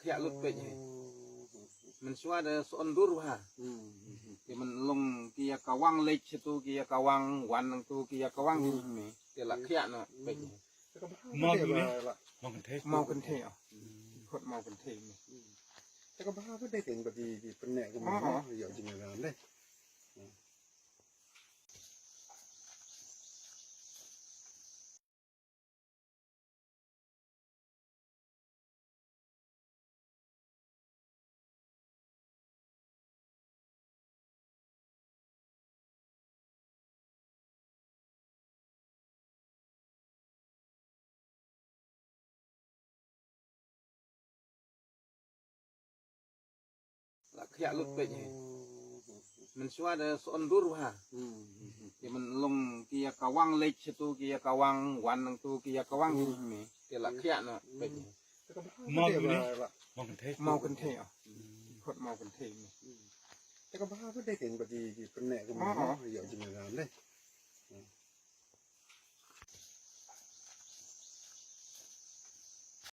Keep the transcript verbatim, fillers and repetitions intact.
Khiah lut peit hi. Mynshuwa da son dur bha. Hmm. Te myn long ki ïa kawang leit shatu, ki ïa kawang wan nangtu, ki ïa kawang hi me. Te la khiah noh peit hi. Mau kynthei. Mau kynthei. Oh. Khot mau kynthei me. Te ka bha ba dei kein ba ki, ki pyneh kumno, ïoh jingïarap dei. La khiah lut peit hi. Mynshuwa da son dur bha. Te myn long ki ïa kawang leit shatu, ki ïa kawang wan nangtu, ki ïa kawang hi me. Te la khiah noh peit hi. Mau kynthei. Mau kynthei. Mau kynthei. Oh. Khot mau kynthei me. Te ka bha ba dei kein ba ki, ki pyneh kumno, ïoh jingïarap dei.